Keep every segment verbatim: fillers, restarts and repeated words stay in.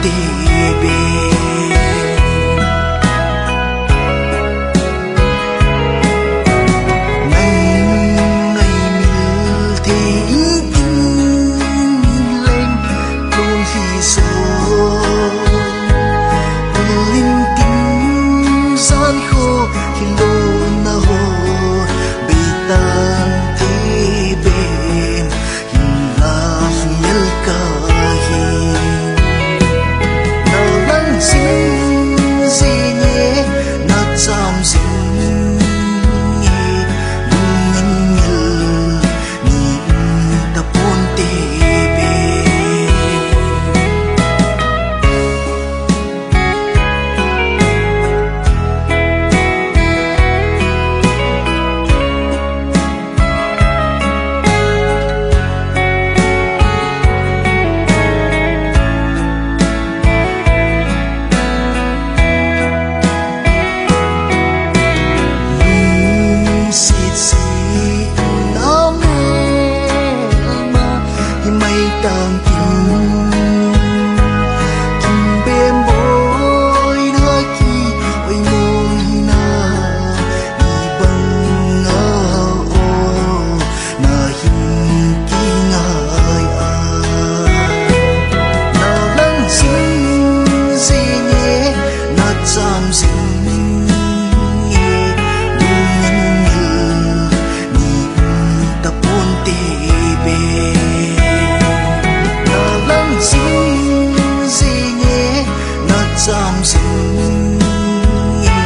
te be. Nang ngaimil thei in tin leng lunghi so. Ulin tin san kho hilona ho beitan te be. Hinla hung mel kahi. Na lang jing jing e, na cham jing e, lungin mel ni um tapon te be. Lungsit si na melma hi mai tang kin. Kin bem boi na ki oi mo na i bang a o. Na hin kingai a, na lang jing jing e, na cham jing e, lungin mel ni um tapon te be. Na lang jing jing e, na cham jing e,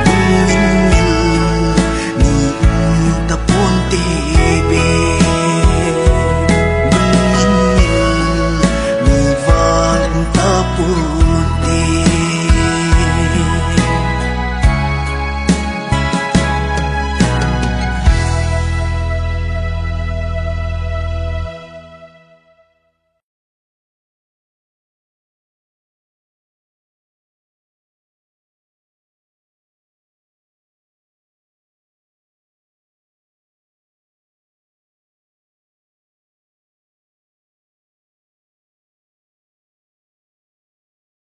lungin mel ni um tapon te be.